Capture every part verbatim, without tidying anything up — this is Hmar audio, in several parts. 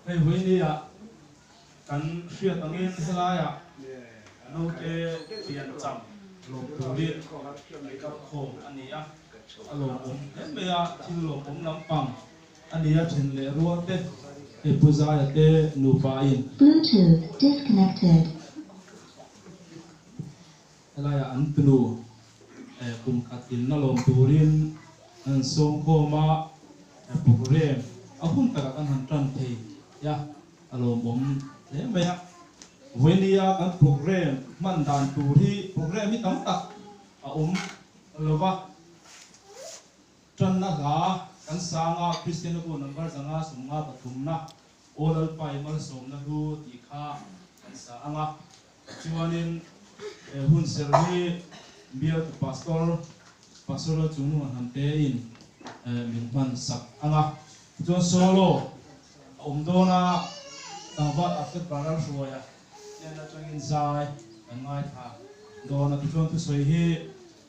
Hei, vawinia kan hriat angin helaia naute pian cham lawm turin kan kal khawm a ni a. A lawmawm hle mai a, thil lawmawm lampang a ni a, ṭhen le rual te, hei Pu Zaia te nupa in. Bluetooth disconnected. Helaia an tunu, eh, kum khat inna lawm turin an sawm khawm a, eh, program a hun taka kan han ṭan thei a, a lawmawm hle mai a. Vawinia kan program hman dan tur hi, program hi tam tak a um lo va. Ṭanna hla kan sa ang a, Christian Hymn number zanga sawmnga pathumna, O Lalpa i malsawmna hlu tih kha kan sa ang a. Chuanin, eh, hun ser hi bial pastor, Pastor Lalchungnunga Hnamte in, eh, min hman sak ang a. Chuan solo a um dawn a, tlangval Alfred Bar Lalhruaia, chen aṭangin zai kan ngaithla dawn a. Tichuan thusawi hi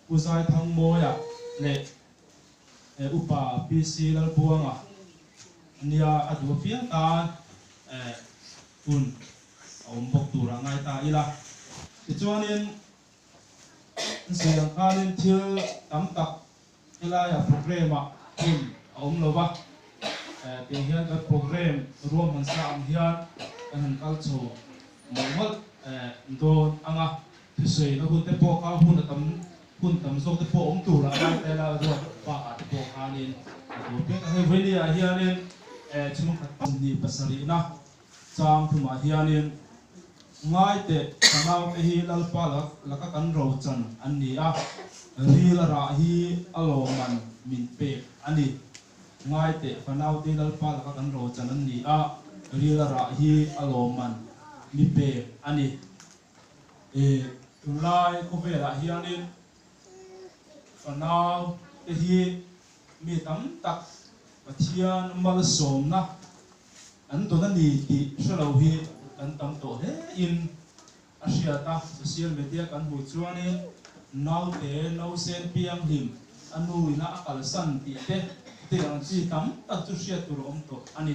Pu Zaithangmawia leh eh, Upa P C Lalbuanga nia a duh apiang tan, eh, hun a awm bawk tura ngai ta ila. Tichuanin, insawi ang khanin thil tam tak helaia program-ah hun a awm lo va. Eh, tiang hian kan program ruahmansa ang hian kan han kal chho mawlh mawlh, eh, dawn ang a. Thusawi na hun te pawh kha hun a tam, hun tam zawk te pawh awm tura ngai ta ila, ruat bakah te pawh khanin a duh apiang a. Hei vawinia hianin, eh, chhungkhat sawmhnih pasarihna chang thumah hianin, ngai teh, fanaute hi Lalpa lak, laka kan rochan an ni a, ril a rah hi a lawmman min pek a ni. Ngai teh, fanaute hi Lalpa laka kan rochan an ni a, ril a rah hi a lawmman mi pek a ni. E, tunlai khawvelah hianin fanaute hi mi tam tak Pathian malsawmna an dawn a ni tih hre lo hi kan tam tawh hle in a hriat a, social media kan hmuh chuanin naute nausen pianghlim a nu ina a kalsan tih te, te ang chi tam tak chu hriat tur a awm tawh a ni.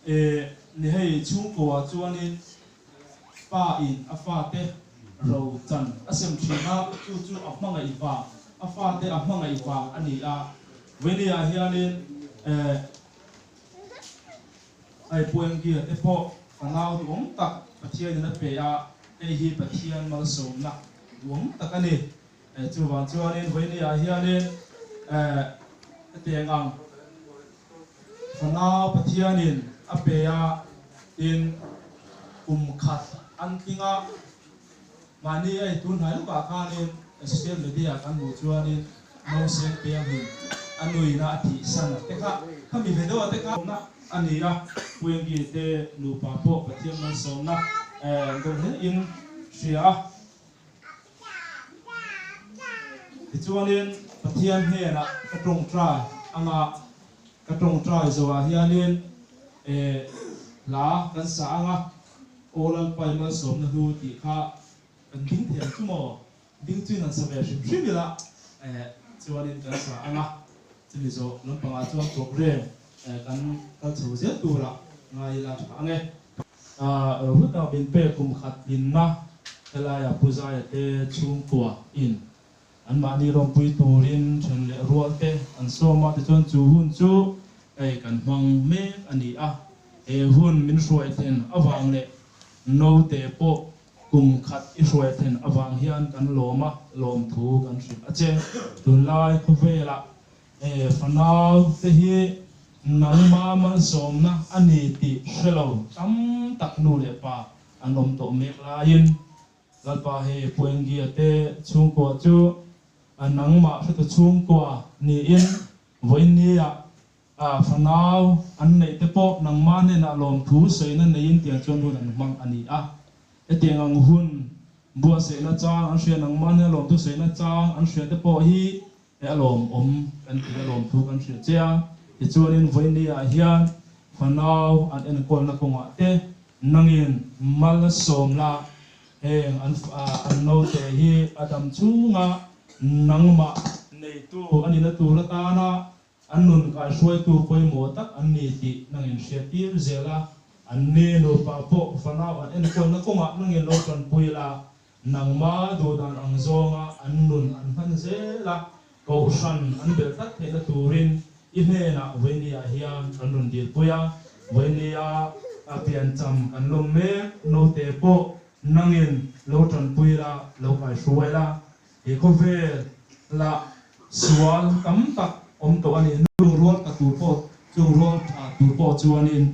E, ni hei chhungkua chuanin pa in a fate rochan a sem ṭhin a, chu chu a hmangaih vang, a fate a hmangaih vang a ni a. Vawinia hianin, eh, hei Pu Engia te pawh fanau duhawm tak Pathianin a pe a, hei hi Pathian malsawmna duhawm tak a ni. Eh, chuvang chuanin vawinia hianin, eh, hetiang ang fanau Pathianin a pe a, tin kum khat an tling a, mahni ei tun hnai lawkah khanin, eh, social media kan hmuh chuanin nausen pianghlim a nu ina a thihsan te kha, khami ve deuha te kha a ni a, Pu Engia te nupa pawh Pathian malsawmna, eh, dawng hle in hria a. Tichuanin Pathian hnenah ka ṭawngṭai anga, ka ṭawngṭai zoah hianin, eh, hla kan sa anga, O Lalpa i malsawmna hlu tih kha kan ding thei ang chu maw? Ding chuin an sa ve hrim hrim ila, eh, chuanin kan sa anga. Chumi zawh lampangah chuan program, eh, kan kal chho zel tura ngai ila ṭha ang e. Ah, ruta min pek kum khat inna helaia Pu Zaia te chhungkua in anmahni rawmpui turin ṭhen leh rual te an sawm a, tichuan chu hun chu hei kan hmang mek a ni a. He hun min hruai thlen avang leh naute pawh kum khat i hruai thlen avang hian kan lawm a, lawmthu kan hrilh a che. Tunlai khawvelah, eh, fanaute hi nangma malsawmna a ni tih hre lo tam tak nu leh pa an awm tawh mek laiin, Lalpa hi Pu Engia te chhungkua chu, a, nangmah hretu chhungkua niin, vawinia, a, fanau an neih te pawh nangma hnenah lawmthu sawina neiin tiang chuan hun an hmang a ni a. Hetiang ang hun buatsaihna chang an hria, nangma hnenah lawmthu sawina chang an hria te pawh hi, he a lawmawm kan ti a, lawmthu kan hrilh che a. Tichuanin vawinia hian fanau an enkawlna kawngah te nangin malsawm la, heng an, a, an naute hi a dam chunga nangmah neitu a nina tur atana an nun kaihruaitu pawimawh tak an ni tih nangin hriattir zel a. Anni nupa pawh fanau an enkawlna kawngah nangin lo ṭanpui la, nangma duhdan ang zawnga an nun an hman zela, kohran an bel tlat theihna turin i hnenah vawinia hian kan rawn dilpui a. Vawinia a piancham kan lawm mek naute pawh nangin lo ṭanpui la, lo kaihruai la. He khawvela sual tam tak awm tawh a ni. Chungrual ka tur pawh, chungrual ṭha tur pawh chuanin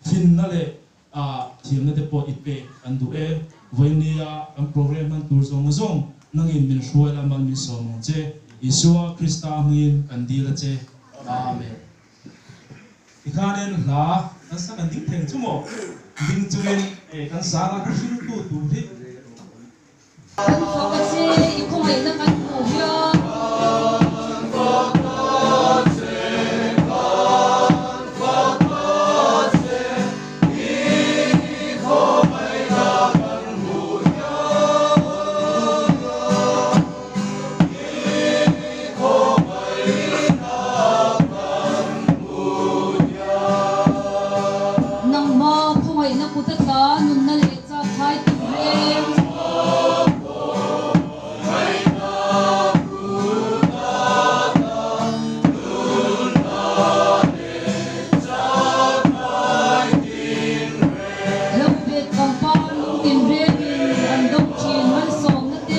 finna leh, a, thiamna te pawh i pek kan duh e. Vawinia kan program hman tur zawng zawng nangin min hruai la, mal min sawm ang che. Isua Krista hmingin kan dil a che. Amen. Tikhanin hla kan sa kan ding thei chu maw? Ding chungin, eh, kan sanga ka hriltu tur hi. Kan fak a che, i khawngaihna kan hmu hian. Nangma khawngaihna kut ata nunna leh chak hai tin reng. Lo bet pangpar lungtin rengin an dawng ṭhin malsawmna te.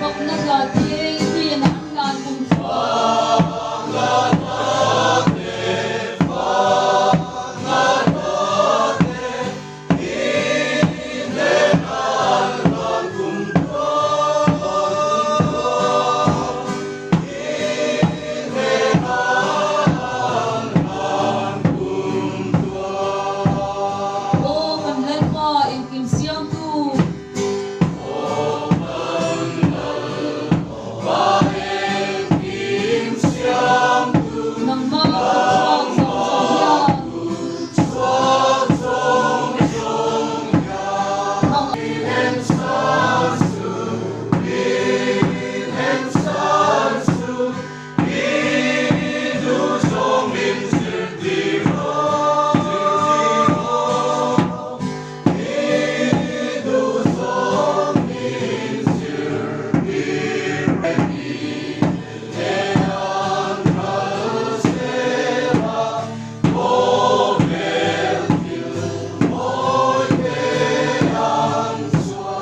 Fakna hla te, tui an lan kum Aw kan Lalpa engkim siamtu. Nangma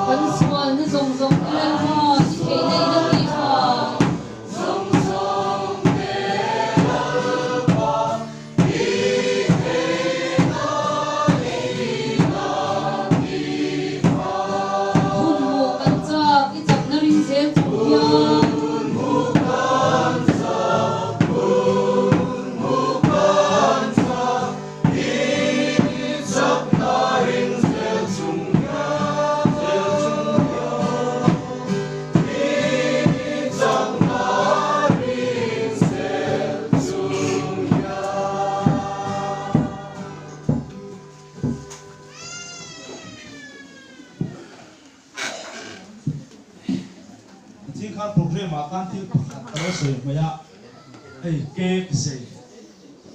kan chhuak zawng zawng hian. Kan sualna zawng zawng te Lalpa, i theihna i la ti kha. Hun hmu kan chak i chakna ring zel chung hian. Ching khan program-ah khan thil pakhat ka lo sawi hmai a, hei cake zei,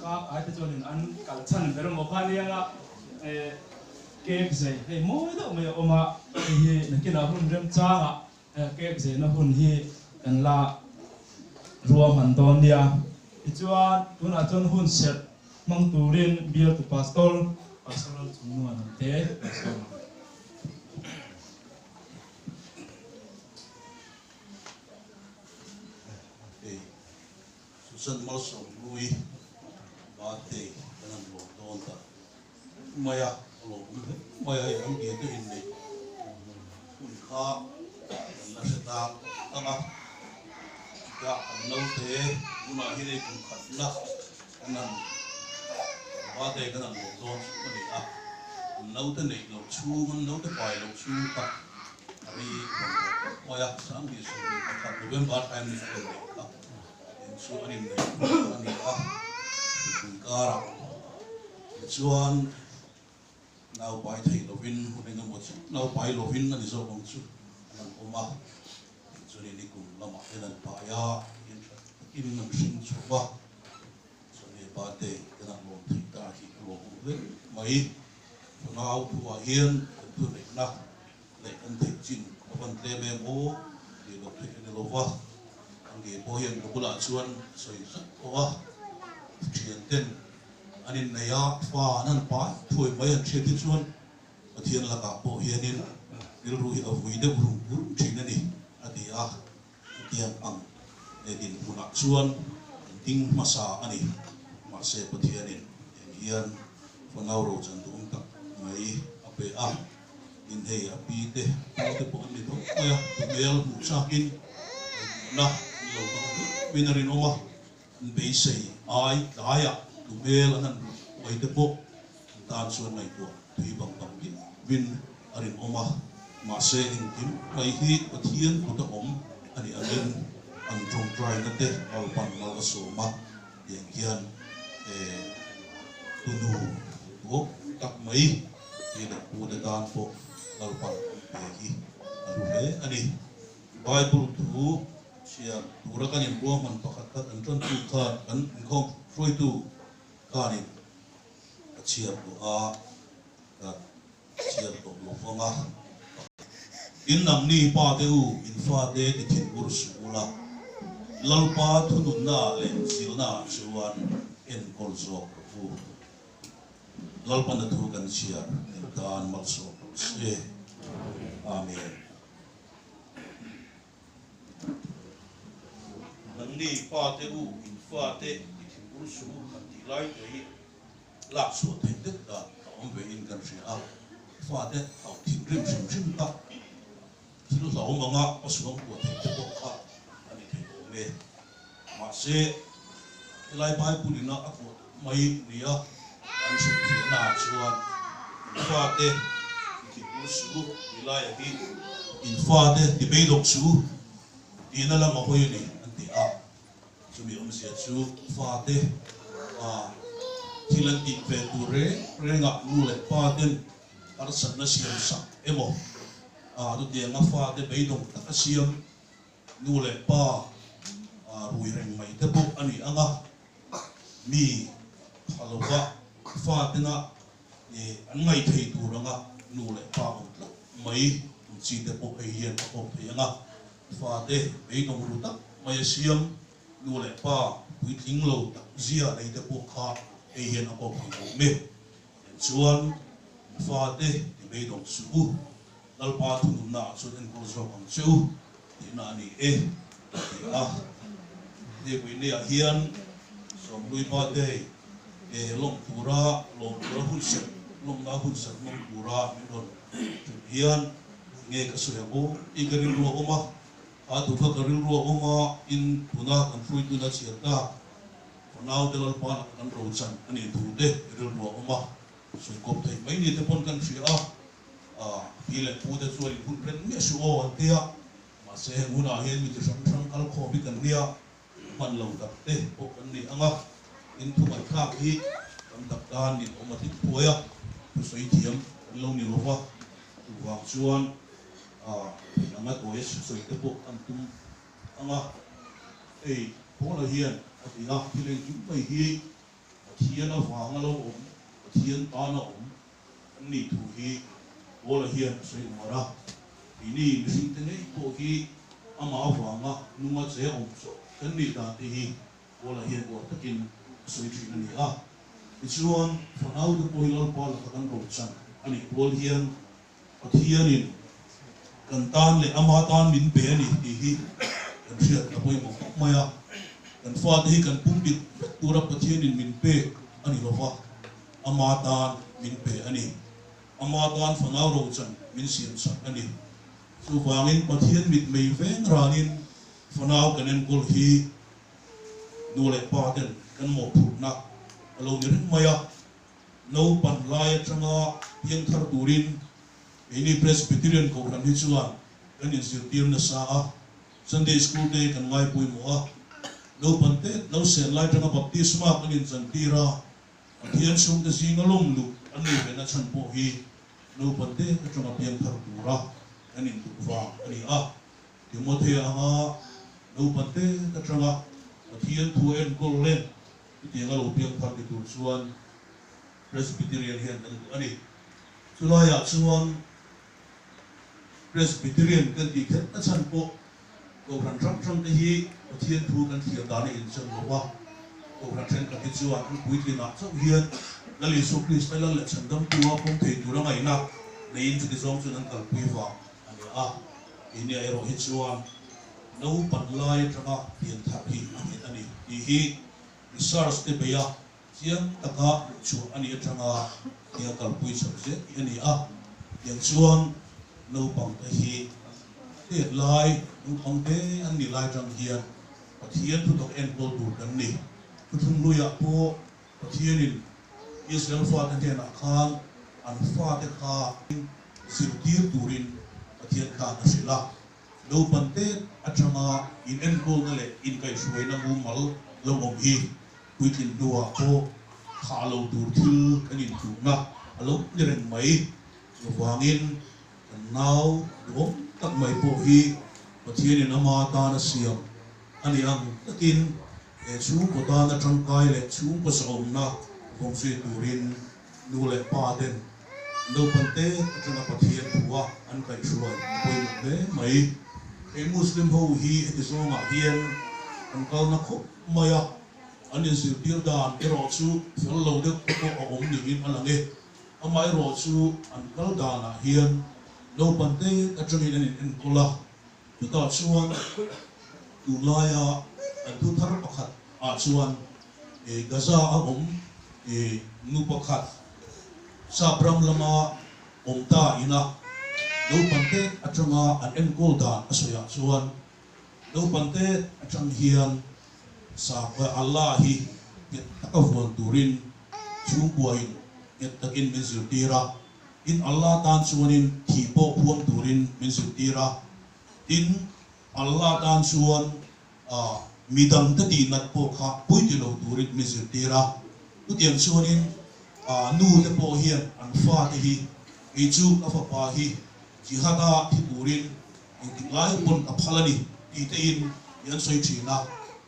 ka ai te chuan in an kal chhan ber maw kha ni anga, eh, cake zei hei mawi deuh mai a awm a, hei hi nakinah hun remchangah, eh, cake zeina hun hi kan la ruahman dawn nia. Tichuan tunah chuan hun serh hmang turin bialtu pastor, Pastor Lalchhungnuan Lamte, Pastor. Hei, Susan Malsawmnui birthday kan han lawm dawn ta. Mai a, a lawm mai a, hei, an bia te in nei. Hun kha kan la hre tak tak a. Ka kan naute, tunah hi hei kum khatna kan han birthday kan han lawm dawn a ni a. Kan naute neih loh chhung, kan naute pai loh chhung kha. A ri bang bang a, sang hnih sawmhnih pakhat November thla ni a ni a. Chu an innei a ni a. Inkara. Chuan naupai thei lovin, hun engemaw chu naupai lovin a ni zawk ang chu an awm a. Ni kum lama en an pa ya, in ṭha takin an hring chhuak a. Chuan he pa te kan an lawm thei ta hi ka lawm hle mai. Fanau thu ah hian kan thuneihna leh kan theih chin a van tlem em aw, ti lo thei a ni lo va. An ke pawh hian ka bulah chuan sawi zat tawh a. Ṭhian ten an innei a, fa an han pa thuai mai an hriat hi chuan Pathian lakah pawh hianin rilru hi a vui deuh rum rum ṭhin a ni, a ti a. Tiang ang, he dinhmunah chuan an ding hmasa a ni. Mahse, Pathianin eng hian fanau rochan duh tak mai a pe a. In hei a pi te, pu te pawh an ni tawk mai a. Tumel hmuh chakin na lo dang min a rinawm a. An beisei ai tlaiah tumel an han ruh mai te pawh an tan chuan ngaihtuah thui bang bang dik vin a rinawm a. Mahse, engkim mai hi Pathian kuta awm a nih angin an ṭawngṭaina te Lalpan mal a sawm a, tiang hian, eh, tunu tawk tak mai hi leh pu te tan pawh Lalpan pe hi a hlu hle a ni. Bible thu chhiar tura kan inruahman pakhat kha kan ṭantu khan kan inkhawm hruaitu khanin ka chhiar tawh a, ka chhiar tawh lo vang a. In nangni pa te u, in fa te ti thinbur suh ula. Lalpa thununna leh zilna chuan enkawl zawk rawh u. Lalpan a thu kan chhiar, kan tan malsawm rawh se. Amen. Nangni pa te u, in fa te ti thinbur suh u kan tih lai te hi lak suah thei tek ta a awm ve in kan hria a. Fa te hau thinrim hrim hrim ta. Thil hlauhawm anga a suang kuah thei te pawh kha a ni thei awm e. Mahse, helai Bible-in a kuah mai nia an hrilhfiahna chuan in fa te ti thinbur suh u, helai a hi in fa te ti beidawng suh u tihna lam a hawi a ni an ti a. Chumi awmzia chu fa te, a, thil an tih ve tur reng rengah nu leh pa ten harsatna siam sak emaw, a, chutianga fa te beidawng taka siam nu leh pa, a, rui reng mai te pawh a ni ang a. Mi kha lova fa tena, e, an ngaih thei tur anga nu leh pa awm tlat mai ang chi te pawh hei hian a kawk thei ang a. Fa te beidawng ru tak mai a siam, nu leh pa puitling lo tak zia nei te pawh kha hei hian a kawk thei awm e. Chuan, fa te ti beidawng suh u, Lalpa thununna chuan enkawl zawk ang che u tihna a ni e, a ti a. Hei vawiinah hian Sawmlui pa te, e, lawm tura, lawm tura hun sep, lawmna hun sep hmang tura min rawn hril hian nge ka sawi ang aw, i ka rilru a awm a, a tu kha ka rilru a awm a, in tuna kan hruaituna chhiar ta, fanaute Lalpa lak kan rochan a nih thu te rilru a awm a, sawi kawp thei mai ni te pawn kan hria a. A, pi leh pu te chuan in hun ren miah suh aw an ti a. Mahse, heng hunah hian mi chi hrang hrang kal khawm hi kan nia, hman lo tak te pawh kan ni ang a. In thuman thlak hi tam tak tan min awm a tling puai a, thusawi thiam kan lo ni lo va. Chuvang chuan, a, anga tawi sawi te pawh an tum ang a. Hei Paula hian a ti a, thil engkim mai hi Pathian avanga lo awm, Pathian tana awm kan nih thu hi Paula hian a sawi uar a. Keini mihringte ngei pawh hi ama avanga nunga che awm zawk kan nih dan te hi Paula hian uar takin a sawi ṭhin a ni a. Tichuan, fanaute pawh hi Lalpa laka kan rochan a nih kual hian, Pathianin kan tan leh ama tan min pe a ni tih hi kan hriat a pawimawh khawp mai a. Kan fate hi kan pumpit vek tura Pathianin min pe a ni lo va, ama tan min pe a ni. Ama tan fanau rochan min siam sak a ni. Chuvangin Pathian mitmei veng ranin fanau kan enkawl hi nu leh pa ten kan mawhphurhna a lo ni reng mai a. Naupan lai aṭanga piangthar turin keini Presbyterian kohhran hi chuan kan inzirtir nasa a, Sunday School te kan ngai pawimawh a, naupan te nausen lai aṭanga baptisma kan inchantir a, Pathian chhungte zinga lawm luh an nei ve na chhan pawh hi naupan te aṭanga piangthar tura kan induh vang a ni a. Timothy anga naupan te aṭanga Pathien thu enkawl lem, chutianga lo pieng phar ti tur chuan Presbyterian hian kan duh a ni. Chulaiah chuan Presbyterian kan tih khelhna chhan pawh, kohhran hrang hrang te hi Pathien thu kan thlir dana inchang lo a. Kohhran ṭhenkhat hi chuan an puitlinah chauh hian Lal Isua Krista lal leh chhandamtua pawm thei tura ngaihna neiin chuti zawng chuan an kalpui vang a ni a. Keini erawh hi chuan naupan lai aṭanga pian thar hi a nghet a ni tih hi research te beia chiang taka hmuh chhuah a nih aṭanga tia kalpui chho zet hi a ni a. Tiang chuan naupang te hi tet lai, naupang te an nih lai aṭang hian Pathien thu tawk enkawl tur kan ni. Thuthung hluiah pawh Pathienin Israel fate hnenah khan an fate kha zirtir turin Pathien khan a hrilh a. Naupan te aṭanga inenkawlna leh inkaihhruaina mumal lo awm hi puitlin hnuah pawh thah lo tur thil kan intuhna a lo ni reng mai. Chuvangin kan nau duhawm tak mai pawh hi Pathienin ama tan a siam a ni ang takin, e, chhungkaw tana ṭangkai leh chhungkaw zahawmna vawng zui turin nu leh pa ten naupan te aṭanga Pathien thua an kaihhruai a pawimawh hle mai. Ei Muslim ho hi heti zawngah hian an kalna khawp mai a, an inzirtir dan erawh chu fel lo deuh te pawh a awm niin a lang e. Amaherawhchu an kal danah hian naupan te aṭangin an inenkawl a. Chutah chuan tunlaia an thu thar pakhat ah chuan, e, Gaza a awm, e, nu pakhat Sapram lama awm ta ina naupan te aṭanga an enkawl dan a sawiah chuan naupan te aṭang hian sa, e, Allah hi nghet taka vuan turin chhungkuain nghet takin min zirtir a. Tin Allah tan chuanin thi pawh huam turin min zirtir a. Tin Allah tan chuan, a, midang te tihnat pawh kha puiti lo turin min zirtir a. Chutiang chuanin, a, nu te pawh hian an fate hi, kei chu ka fapa hi jihada thi turin engtik lai pawn ka phal a ni tih te in an sawi ṭhin a.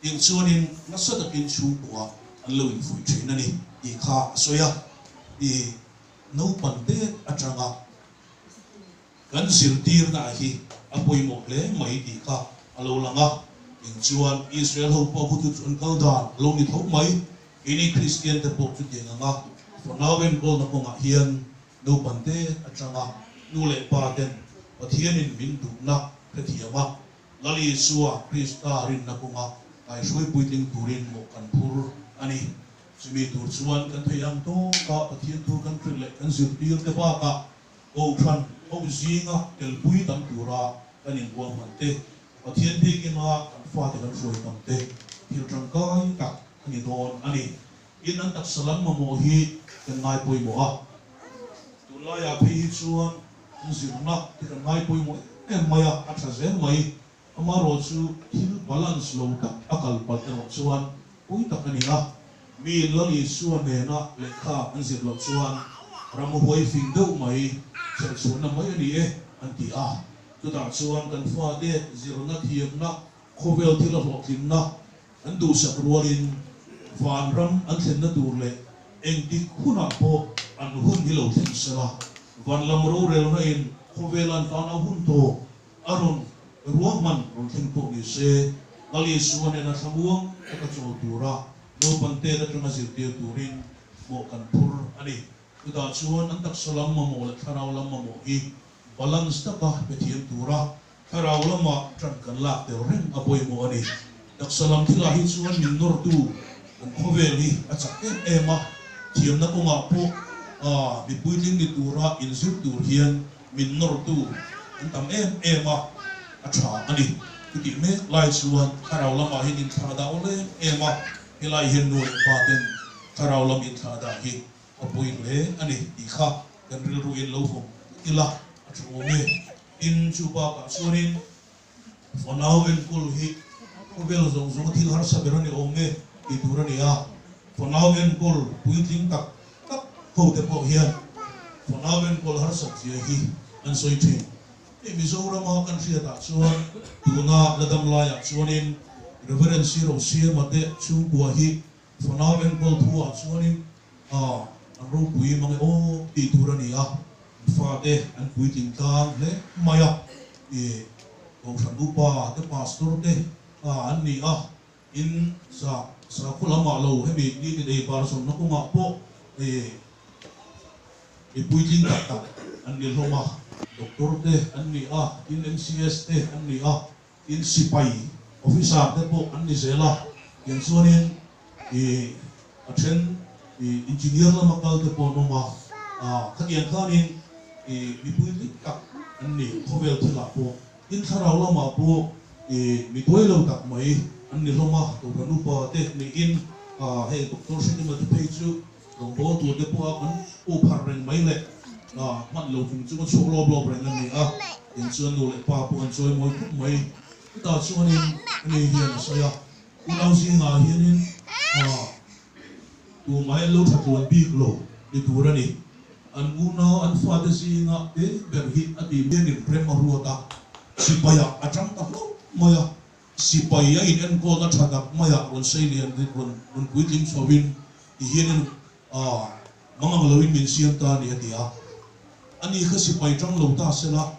Tiang chuanin nasa takin chhungkuaah an lo infuih ṭhin a ni tih kha a sawi a. I naupan te aṭanga kan zirtirna hi a pawimawh hle mai tih kha a lo lang a. Tiang chuan Israel ho pawh khu chu an kal dan a lo ni tho mai. Keini Kristian te pawh chutiang ang a. Fanau enkawlna kawngah hian naupan te aṭanga nu leh pa ten Pathienin min duhna hrethiam a, Lal Isua Krista rinna kawnga kaihhruai puitling turin mawh kan phur a ni. Chumi tur chuan kan thei ang tawka Pathien thu kan hrilh leh kan zirtir te bakah kohhran ho zinga telpui tam tura kan inkuang hman te, Pathien biekin a kan fate kan hruai tam te, thil ṭangkai tak a ni dawn a ni. In an taksa lam mamawh hi kan ngai pawimawh a. Tunlaia phei hi chuan an zirna te kan ngai pawimawh em mai a, a ṭha zel mai. Amaherawhchu thil balance lo tak a kal palh erawh chuan pawi tak a ni a. Mi Lal Isua hnena lehkha an zir loh chuan ramhuai fing deuh mai, cherchhuanna mai a ni e an ti a. Chutah chuan kan fate zirna, thiamna, khawvel thil a hlawhtlinna an duhsak rualin vanram an thlenna tur leh engtik hunah pawh an hun hi lo thleng sela, van lam rorelnain khawvel an tana hun thaw a rawn ruah hman rawn thleng pawh ni se, Lal Isua hnena thlamuang taka chawl tura naupan te aṭanga zirtir turin mawh kan phur a ni. Chutah chuan an taksa lam mamawh leh thlarau lam mamawh hi balance taka pe thiam tura thlarau lama ṭan kan lak tel reng a pawimawh a ni. Taksa lam thila hi chuan min nawrtu kan khawvel hi a chak em em a, thiamna kawngah pawh, a, mi puitling ni tura inzir tur hian min nawrtu an tam em em a, a ṭha a ni. Chutih mek lai chuan thlarau lamah hian inthlahdah awl em em a, helai hian nu leh pa ten thlarau lam inthlahdah hi a pawi hle a ni tih kha kan rilruin lo hawng ila a ṭha awm e. Tin, chu bakah chuanin fanau enkawl hi khawvel zawng zawng thil harsa ber a ni awm e tih tur a ni a. Fanau enkawl puitling tak tak ho te pawh hian fanau enkawl harsat zia hi an sawi ṭhin. Mizorama kan hriat a chuan, tuna la dam laiah chuanin Reverend Sir Rosiama te chhungkua hi fanau enkawl thu a chuanin, a, an ropui mang e aw tih tur a ni a. An fate an puitling tlang hle mai a. I, Kohhran upa te, pastor te, a, an ni a. In sa, sakhaw lamah lo, hemi ni ti dei bar zawmna kawngah pawh, e, i puitling tak tak an ni hlawm a. Doctor te an ni a, in M C S te an ni a, in sipai officer te pawh an ni zel a. Tiang chuanin, i, a ṭhen, i, engineer lama kal te pawh an awm a. A, khatiang khanin, i, mipui dik tak an ni, khawvel thilah pawh. In thlarau lamah pawh, i, mi tuai lo tak mai an ni hlawm a, Kohhran upa te niin, a, hei Doctor Hritima te phei chu rawngbawltu te pawha kan pu phar reng mai le, a, hman lo chung chu ka chhuak lawp lawp reng a ni a. Tiang chuan nu leh pa pawh an chawimawi khawp mai. Chutah chuanin ani hian a sawi a, unau zingah hianin, a, tumah lo ṭha tluan bik lo ni tur a ni. An unau, an fate zinga te ber hi a ti hianin rem a ruat a. Sipaia a ṭang ta hlawm mai a. Sipaia inenkawlna ṭha tak maia rawn sei lian, rawn, rawn puitling chhoin ti hianin, a, mangang loin min siam ta a ni a ti a. Ani kha sipai ṭang lo ta sela,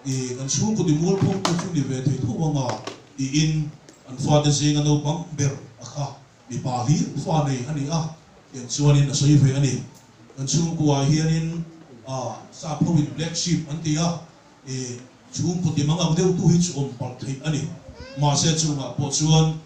i, kan chhungkaw ti mualphawtu chu ni ve thei tho ang a, tiin an fate zinga naupang ber a kha mipa hlir fa nei a ni a, tiang chuanin a sawi ve a ni. Kan chhungkua hianin, a, sap hoin black sheep an ti a, i, chhungkaw ti mangang deuhtu hi chu awm palh theih a ni. Mahse, chungah pawh chuan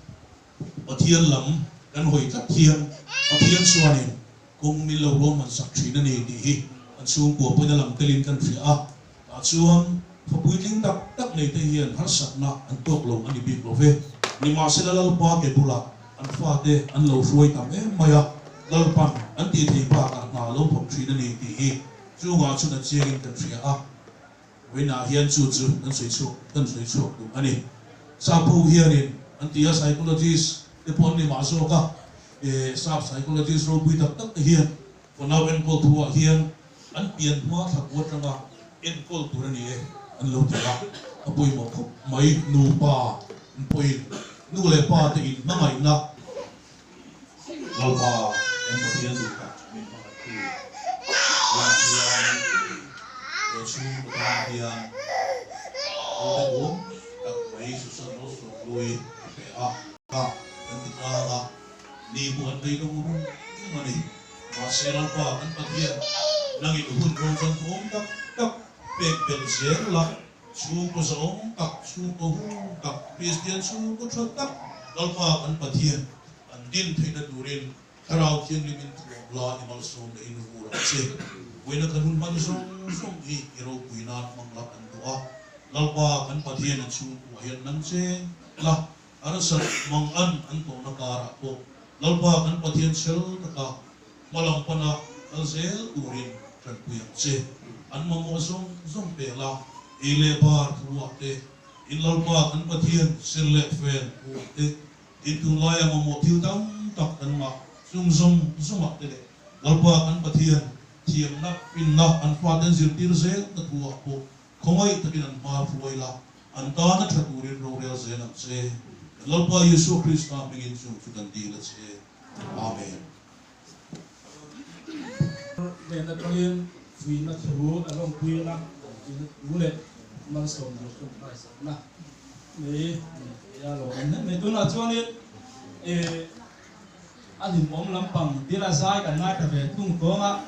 Pathian lam kan hawi tlat hian Pathian chuanin kawng min lo ruahman sak ṭhin a ni tih hi kan chhungkua pawhin a lang telin kan hria a. Tah chuan fa puitling tak tak nei te hian harsatna an tawk lo a ni bik lo ve. Nimahsela, Lalpa ke bulah an fate an lo hruai tam em mai a. Lalpan an tih theih bakah hna lo phawk ṭhin a ni tih hi chungah chuan a chiangin kan hria a. Vawiinah hian chu chu kan sawi chhuak, kan sawi chhuak duh a ni. Sap ho hianin an ti a, psychologist te pawh an ni mah zawk a. E, sap psychologist ropui tak tak te hian fanau enkawl thuah hian an pian hma thla kua aṭanga enkawl tur a ni e, an lo ti a. A pawimawh khawp mai, nupa, an pawhin nu leh pa te inhmangaihna Lalpa kan Pathian duh tak chu min hmangaih thu. Lam hian, he chhungkaw tan hian, aw te um tak mai Susan Malsawmhlui a pe a. Ka kan ti tlang a, ni bu an bei dawng rung rung a ni. Mahse, Lalpa kan Pathian, nangin hun ro chang um tak tak pek bel zel la, chhungkaw zahawm tak, chhungkaw hung tak, Kristian chhungkaw ṭha tak, Lalpa kan Pathian, an din theihna turin Thlarau Thianghlimin thuam la i malsawm leh in vur ang che. Vawiina kan hun hman zawng zawng hi i ropuina hmang la kan duh a. Lalpa kan Pathian, an chhungkua hian nang che la, harsat mangan an tawhna karah pawh Lalpa kan Pathian chhel taka hmalam pana kal zel turin ṭanpui ang che. An mamawh zawng zawng pek la, ei leh bar thuah te, in Lalpa kan Pathian sir leh fel thuah te, in tunlaia mamawh thil tam tak kan ngah chung zawng zawngah te leh Lalpa kan Pathian thiamna, finna, an faten zirtir zelna thuah pawh khawngaih takin an hma hruai la, an tana ṭha turin rorel zel ang che. Lalpa Isua Krista hmingin chung chu kan dil a che. Amen. Ven aṭangin fuihna thu, a lawmpuina fuihna thu leh malsawm duh tum ngaisakna nei, nei a lo awm hnem mai. Tunah chuanin, eh, a hlimawm lampang dil a zai kan ngai ta ve tung kawnga,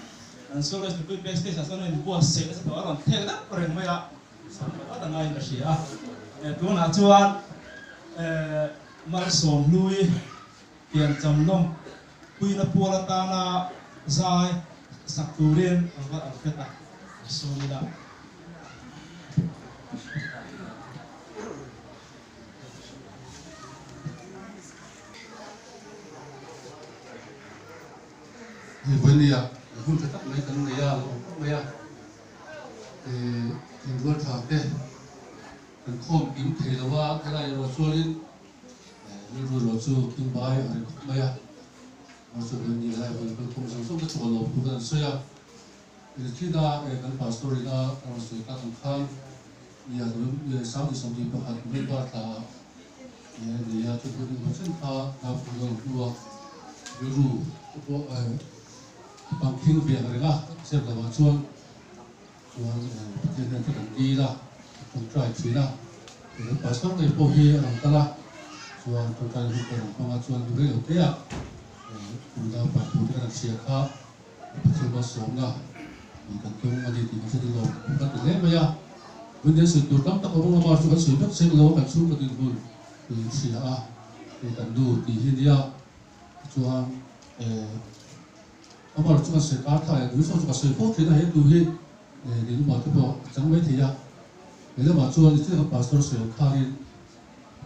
kan Sunday School backstage-ah chuan inbuatsaih nasa tawh a rawn thek deuh reng mai a, sangkhat a ngai ka hria a. Eh, tunah chuan, eh, Malsawmhlui Piancham lawmpuina pual atana zai sak turin a va, a va fe ta. Sawm ila. Hei, vawiina hun ṭha tak mai kan nei a, lo awm khawp mai a. Eh, kan rual ṭha te kan khawm kim thei lo a, helai erawh chuanin, eh, rilru erawh chu tlingbai a ri khawp mai a. Erawh chu vawiina helai hun kan khawm zawng zawng ka chhuah lo thu kan sawi a. Eh, thina, eh, kan pastor ina kan rawn sawi tak ang khan, Ia, ia, sang hni sawmhni pakhat November thla, ia, nia chu tu ding chen kha, na pu lo tua, ru, ru, eh, pang khing ve a ring a, sep lo a chuan, chuan, eh, Pathian hian kan dil a, kan try ṭhin a. Pastor te pawh hi a lang kal a, chuan ṭawngṭai hun kan pang a chuan, ru rei lo te a, eh, tuna pa pu te kan hria kha, Pathian malsawmna kan tum a ni tih kan hre ding lo, kan ti hle mai a. Vawiin sawi tur tam tak a awm a, amaherawhchu kan sawi vek seng lo, kan chhungkaw dinhmun hria a, kan dur tih hi nia. Chuan, eh, amaherawhchu kan sawi kar ṭha leh, duh zawng chu ka sawi fo ṭhin a, he tu hi, eh, rinumah te pawh a chang mai thei a. He lamah chuan, ni chiah kan pastor sawi ang khanin,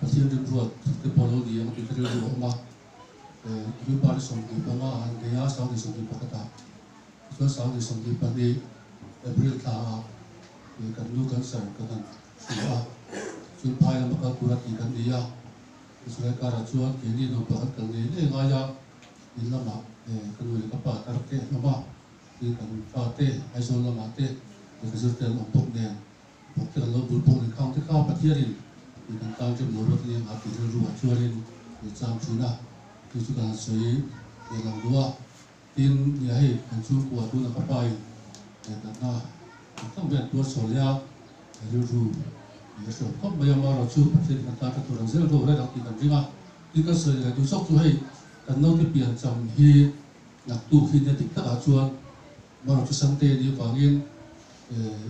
Pathian rimruat te pawh lo ni ang tih te rilru a awm a. Eh, November ni sawmhnih panga an nei a, sang hni sawmhnih pakhatah. Chuan sang hni sawmhnih pahnih April thlaah, eh, kan nu cancer kan han hria a. Chuan phai lama kal tura tih kan ni a. Chulai karah chuan keini naupang kan kal ngei ngei ngai a. In lamah, eh, ka nu leh ka pa tar te an awm a. Tin kan fate, Aizawl lamah te, eh, ka zirte an awm bawk nen. Bawk te kan lo bul bawk nen khang te kha Pathianin, eh, kan tan rem lo rawt nia a tih rilru a chuanin, eh, chang ṭhin a. Chu chu kan han sawi, eh, lang duh a. Tin, nia hei, kan chhungkua tuna ka pain, eh, kan na, kan tlawm vel tuar saw leh a, rilru, eh, hreawm khawp mai a, amaherawhchu Pathian kan tan ṭha tur ang zel ro reng ang tih kan ring a. Tin, kan sawi leh duh zawk chu hei, kan naute pian cham hi, naktuk hi nia dik takah chuan, amaherawhchu Sunday ni vangin, eh,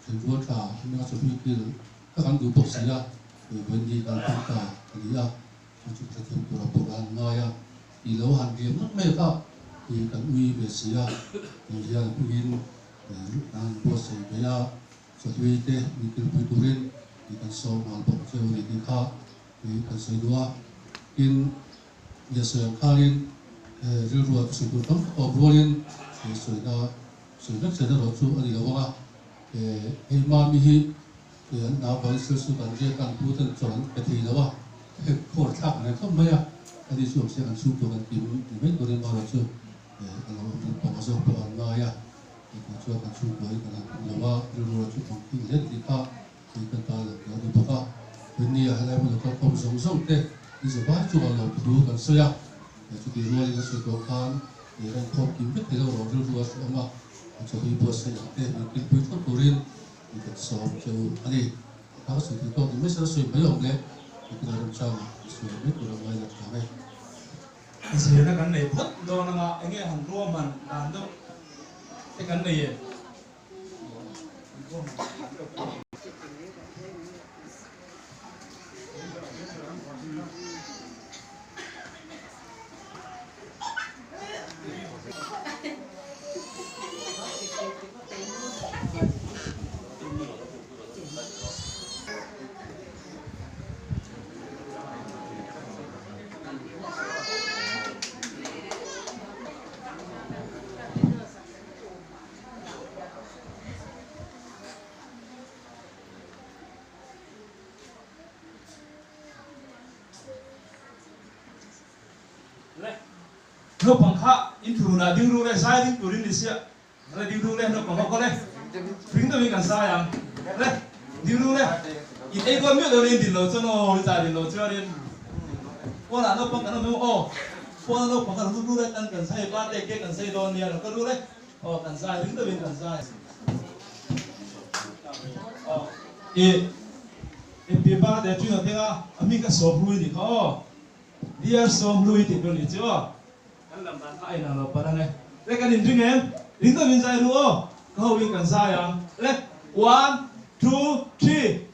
Ṭhenrual ṭha, hminga chawhmeh kil kha kan duh bawk si a, eh, vawiin ni kan pawm ta a ni a. Chu chu Pathian tura pawh kan ngai a, i lo han riam mek mek a, i kan ui ve si a, i hian hmingin, eh, kan buatsaih ve a, chawhlui te, mi kilpui turin, i kan sawm nghal bawk che u ni tih kha, eh, kan sawi duh a. Tin, i sawi ang khanin, eh, rilruah sawi tur tam tak a awm rualin, eh, sawina, sawi vek che na rawh chu a ni lo vang a. Eh, hei hma mi hi, eh, an nau vang sir su kan riak kan pu ten chuan an pe thei lo a. Hei, khawr thlak ang khawp mai a. Ani chu awm se kan chhungkua kan tih mai turin amaherawhchu, eh, a lo awm ṭan pawh a zawk pawh an ngai a. Eh, kan chuan kan chhungkua hi kan han tum lo a, rilru chu kan tling hle tih kha, eh, kan tan lo kan duh bawk a. Tun nia helai hmun a kal khawm zawng zawng te, i zawbai chunga lawmthu kan sawi a. Eh, chuti rualin a sawi tawh khan, eh, kan khawm kim vek thei lo rawh, rilru a hre awm a. Chawhlui buatsaih ang te, min kilpui thlawt turin, min kan sawm che u a ni. Ka sawi thei tawk ni mai se, sawi mai awm le, min kan remchang, sawi mai tur a ngai la tlang e. Insawiina kan nei phawt dawn ang a, eng nge han ruahman dan deuh te kan nei e. Le. Naupang kha in thuna ding ru le, zai ding turin ni sia. Le, ding ru le, naupang kha le. Ring deuhin kan zai ang. Le, ding ru le. I ei dawn miah lo le, in din lo chuan, aw, i ta din lo chuan in. Paula naupang kan awm em aw. Paula naupang kan ru le, kan, kan zai, birthday cake kan zai dawn nia lo, ka ru le. Aw, kan zai, ring deuhin kan zai. Aw. I, happy birthday to you, teng a, a hming kha Sawmhlui ni kha, aw. Dear Sawmhlui tih tur ni chu, aw. Kan lam dan kha a inang lo pan ang e. Le kan inring em? Ring deuhin zai ru aw. Ka hoin kan zai ang. Le, one, two, three.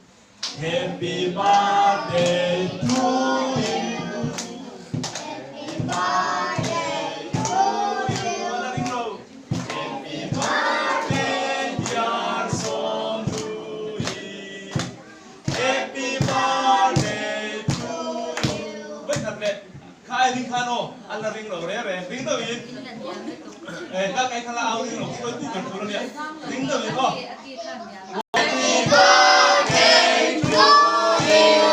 Happy birthday to you. Happy birthday to you. Happy birthday, dear Sawmhlui. Happy birthday to you. Wait a minute. Kha ai ring khan aw, an la ring lo reng reng, ring deuhin. Eh, ka kai kha la au ring lo, sawi tu kan tur a nia. Ring deuhin aw. Happy birthday to you.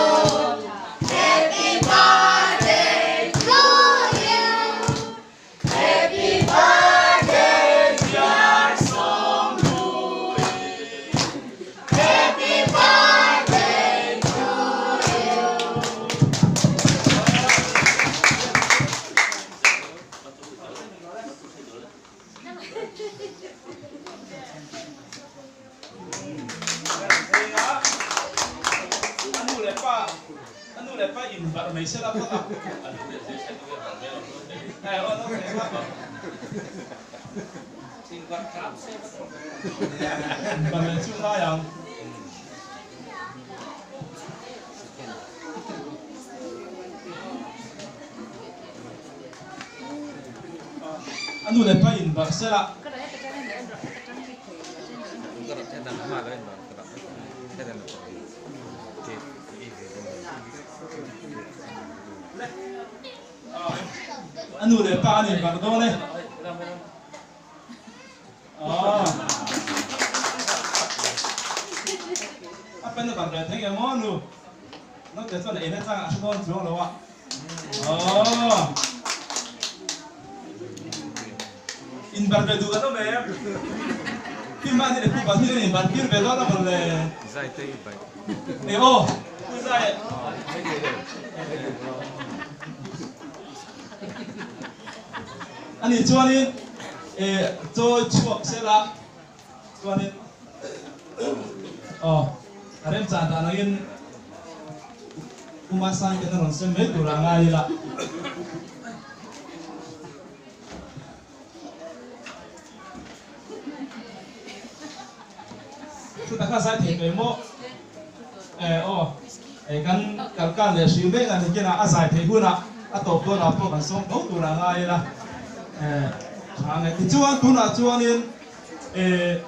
Happy birthday to you. Happy birthday, dear Sawmhlui. Happy birthday. Le pa inbar nei se la pa. Eh, o, no, inbar nei chu la yang. A nu le pa inbar se la. A nu le pa an inbar dawn e. Ah. A pen a bar ve thei em a nu? Naute chuan a en a chang a hre dawn chuang lo a. Oh. Inbar ve duh ka lo ve. Pi mani le pu ba ni inbar kir ve lo na bol le. Zai te i bai. E o. Zai. Ani chuanin, eh, chaw chhuak se la. Chuanin, aw, a remchan dan angin, Uma Sangte-in a rawn sem mai tur a ngai ila. Chuta kha zai thei pei maw? Eh, aw. Eh, kan kalkan le hri veng an kena a zai thei huna a tawp dawn a pawh kan sawm tho tur a ngai ila. Eh, a ngai. Tichuan tunah chuanin, eh,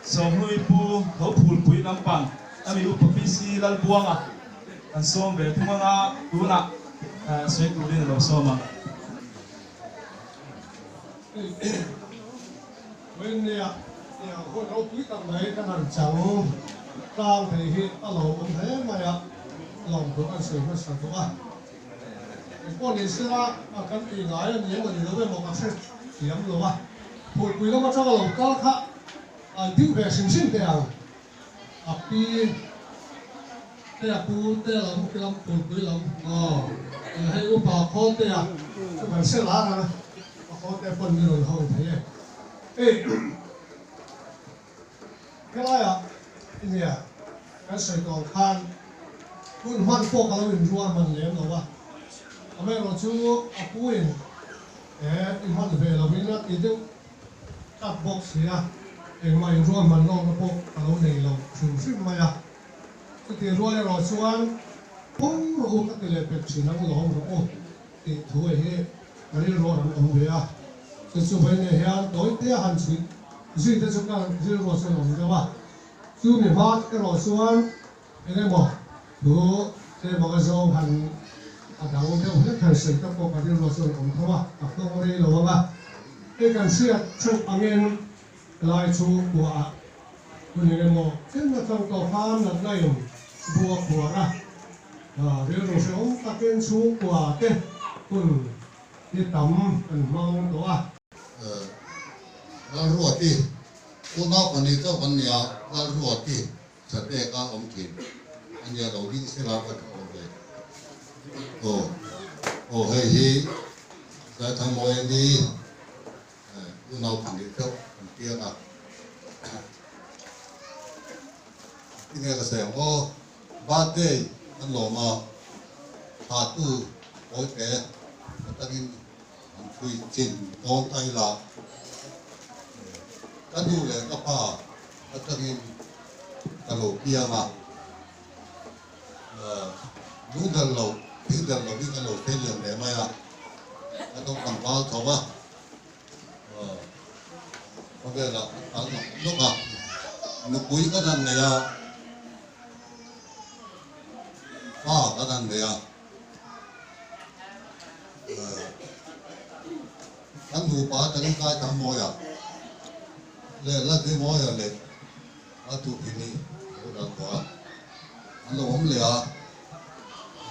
Sawmhnui Pu Tho Phulpui lampang a mi upa P C Lalbuanga kan sawm ve thung anga tunah, eh, sawi turin a lo sawm ang. Vawiin nia, nia, hun ropui tak mai kan han chang. Tlang thei hi a lo awm hle mai a, lawmthu kan sawi hmasa tawh a. Engpawh ni sela, a kan ti ngai a ni emaw ni lo emaw ka hre thiam lo a. Phulpui lam aṭanga lo kal kha, a ding ve hrim hrim teh ang. A pi te, a pu te lam, ki lam, Phulpui lam. Aw. Hei upa Khawte a. Chu kan hre la ang a. A Khawte pawn mi rawn hawng thei e. Ei. Khelaia, i nia. Kan sawi tawh khan. Hun hman pawh ka lo inruahman lem lo a. Amaherawhchu a puin, eh, i hman ve lovin a ti deuh tak bawk si a, engmah inruahman lawkna pawh ka lo nei lo hrim hrim mai a. Chutih rual erawh chuan, pawng rawh u ka ti leh pek ṭhin ang, lawm rawh u tih thu hi ka rilruah an awm ve a. Chu chu vawiin hian tawi te a han chhin zui te chu ka rilruah chuan a awm deuh a. Chu mi hma erawh chuan, eng emaw thu tlem anga zawng han a dang deuh hlek han sawi te pawh ka rilruah chuan a awm tho a, a hlawk rei lo ang a. Hei kan hriat ṭheuh angin, lai chhungkua ah hun eng emaw chenna ṭang tawh khan natna in bu a khuar a, a, rilru hreawm takin chhungkua te hun hi tam kan hmang tawh a. Eh, Lalruati, unau pahnih chauh kan nia, Lalruati, Satek a awm ṭhin. A nia lo ding sela ka thaw ve. Aw, aw, hei hi, Zaithangmawi a ni. Eh, unau pahnih chauh kan tia a. Ti nge ka seng aw, birthday an lawm a, thatu pawi te, a tangin an thui chin dawn ta ila. Ka nu leh ka pa a tangin ka lo piang a. Eh, lungdal lo, thingdal lo hi ka lo thei liam leh mai a. Ka dawng kan val tho a. Eh, ka vela kan kal nawk nawk a. Nupui kan han nei a. Pa kan han nei a. Eh, kan nupa tangin Zaithangmawia le Lalthuimawia le Lalthuphini, Lalthuphini an lo awm leh a.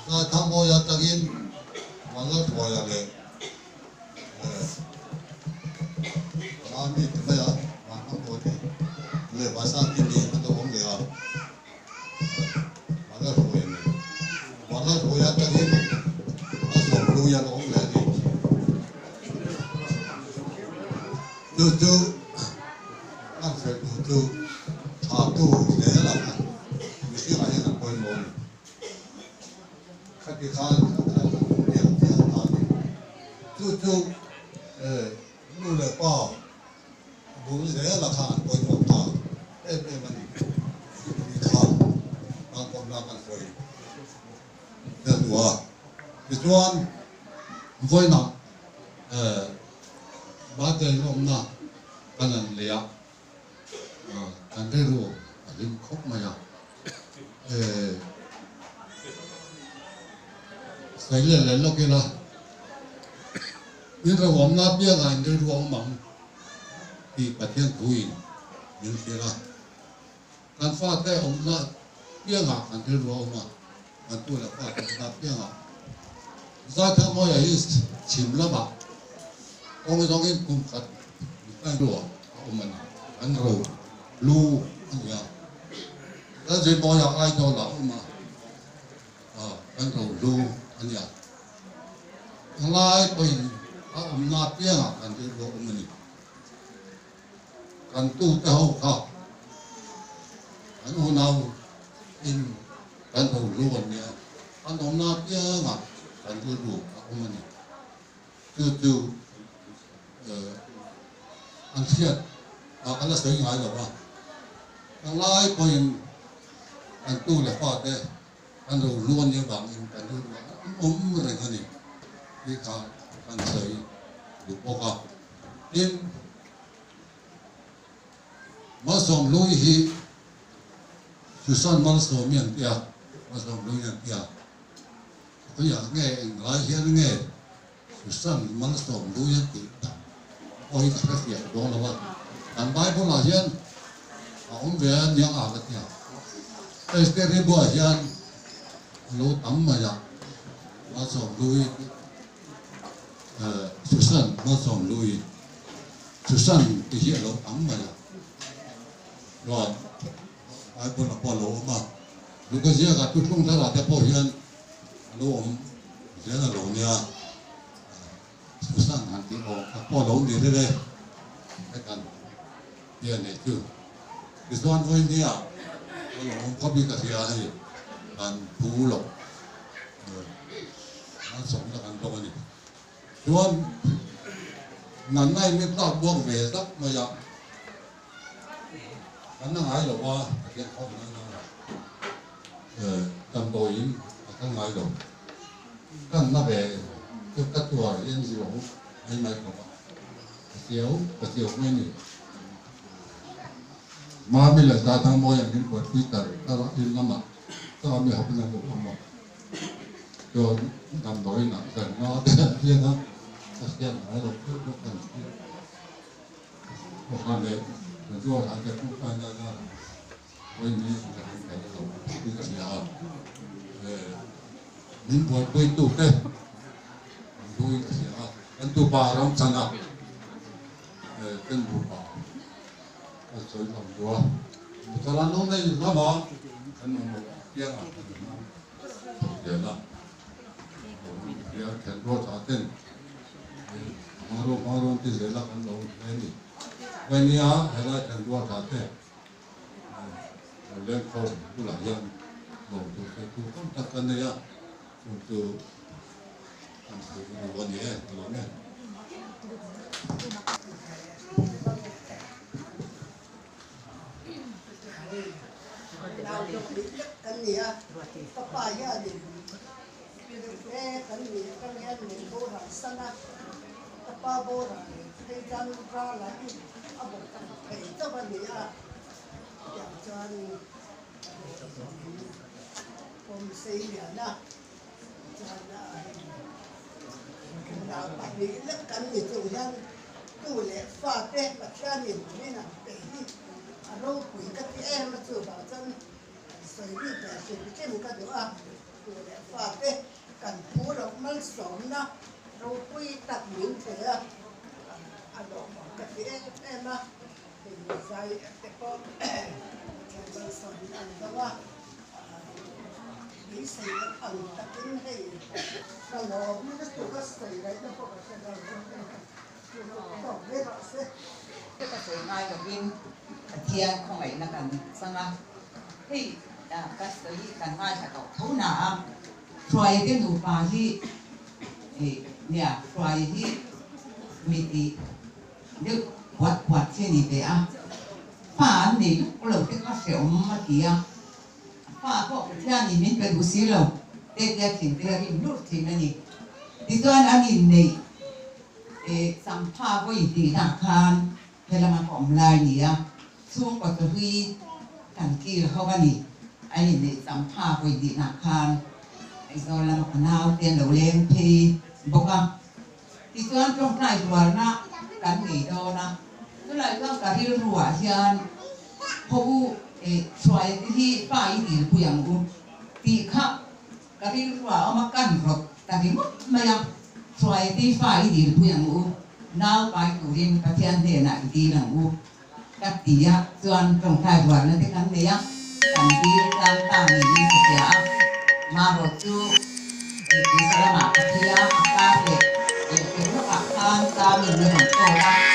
Zaithangmawia tangin Vanlalthuaia le, eh, Mami te mai a, Vanlalthuaia le Vasangkimi an lo awm leh a. Vanlalthuaia ni. Vanlalthuaia tangin a Sawmhnuia an awm leh a ni. Chu chu, kan fe tu chu, thatu hle la. Mihring ah hian an pawimaw a ni. Ti khan, eh, tiang tiang ta ni. Chu chu, eh, nu le pa, bul zel a khan poi nawk ta. Em em a ni. Ti khan, kan kawmna kan poi. Kan ua. Tichuan, vawiina, eh, birthday lawmna kan an lei a. Ah, kan rilru a hlim khawp mai a. Eh, sawi leh leh lawk ila. In ro awmna pianga in rilru a awm ang. Ti Pathian thuin min fiel a. Kan fate awmna pianga kan rilru a awm a. Kan tu le fate awmna pianga. Zaithangmawia hi chhim lama kawng zawngin kum khat kan rilru a awm a ni. Kan ro hlu a ni a. Zaithangmawia idol a awm a. A, kan ro hlu a ni a. Ngai pawhin a awmna pianga kan rilru a awm a ni. Kan tute ho kha, kan unau in kan ro hlu an nia. Kan awmna pianga kan rilru a awm a ni. Chu chu, eh, an hriat, a, a la sawi ngai lo a. Ngai pawhin kan tu le fate kan ro hlu an nia vangin kan rilru a awm reng a ni. Hi kha kan sawi duh bawk a. Tin, Malsawmhlui hi Susan Malsawmi an tia, Malsawmhlui an tia. Khuia nge, eng lai hian nge Susan Malsawmhlui an tih ta? Aw, hi ka hre fiah dawn lo a. Kan Bible-ah hian a awm ve a nia ka tia. Esther hi buah hian a lo tam mai a. Malsawmhlui, eh, Susan Malsawmhlui. Susan ti hi a lo tam mai a. Chuan, Bible-ah pawh a lo awm a. Luka ziaka Thuthlung Thara te pawh hian a lo awm zel a lo nia. Susan han tih awm kha pawh a lo ni reng e. He kan tia nei chu. Tichuan vawiina a lo awm khawp hi ka hria hei. Kan thu lo. Eh, an sawmna kan dawng a ni. Chuan, natna in min tlak buak ve zak mai a. Kan na ngai lo a, a tiang khawm na na. Eh, damdawiin a kan ngai lo. Kan na ve, chu ka tuar hian zi lo, ai mai khawp a. Ka siau, ka siau mai ni. Mami le Zaithangmawia min buatpui tar, tar in lama, tar mi hopna lo ama. Chuan damdawiin a kan na, tiang a, ka siam ngai lo, chu kan. Aw, kan le, kan chu a kan te pu kan na na. Oi, mi kan kan lo, ti ka sia. Eh, min buaipui tu te. Kan tu ka sia. Kan tu pa ram changa. Eh, kan tu pa. Kan soi lam dua. Ka la no nei lama. Kan no no. Piang a. Piang a. Piang kan dua ta ten. Maro, maro ti zela kan lo nei ni. Vawiina, helai kan dua ta te. Leng khaw bulah hian lawmthu sawitu tam tak kan nei a, chu chu kan sawi ni lo a ni e, ka lawm e. Kan ni a, ka pa hian E, kan ni, kan hian min boral san a, ka pa boral, hei tan rala in a bawk thei chauh a ni a. Tiang chuan, kawm sei lian a, chuan a, nau pahnih lek kan ni chung hian, tu leh fate Pathianin min an pe hi a ropui ka ti em a, chuvang chuan, Sawi bik leh hrilh kim ka duh a, tu leh fate kan pu lo malsawmna ropui tak min pe a, a lawmawm ka ti em em a. Hei zai te pawh malsawmna an dawng a, beisei ang takin hei ka lawmna ka tu ka sawi laina pawh ka hre lo. Ka sawi ngai lovin, Pathian khawngaihna kan chang a. Hei, a, ka sawi kan ngaithla tawh tho na a. Hruaia te nupa hi, eh, nia, Hruaia hi mi ti deuh, huat huat che ni ve a. Fa an nei lawk lo te kha hre awm a ti a. Fa kha Pathianin min pe duh si lo, te tia thin te a rim hlur thin a nih. Tichuan an inneih, eh, champha vawi tihna khan he lama ka awm lai ni a. Chhungkaw chu hi kan kil ho a ni. An inneih champha vawi tihna khan Aizawl lama ka naute an lo leng phei bawk a. Tichuan ṭawngṭai rualna kan nei dawn a. Chulai chuan ka rilruah hian, "Ho u, eh, Hruaia te hi fa i dilpui ang u," tih kha ka rilruah a awm a, kan rawt ta ringawt mai a. "Hruaia te fa i dilpui ang u, naupai turin Pathian hnenah i dil ang u," ka ti a. Chuan ṭawngṭai rualna te kan nei a, kan dil tlang ta niin ka hria a. Mahrawh chu, eh, Jerusalem-ah ka thi a, a kar leh, eh, ke hlakah khan tlangin min rawn kawl a.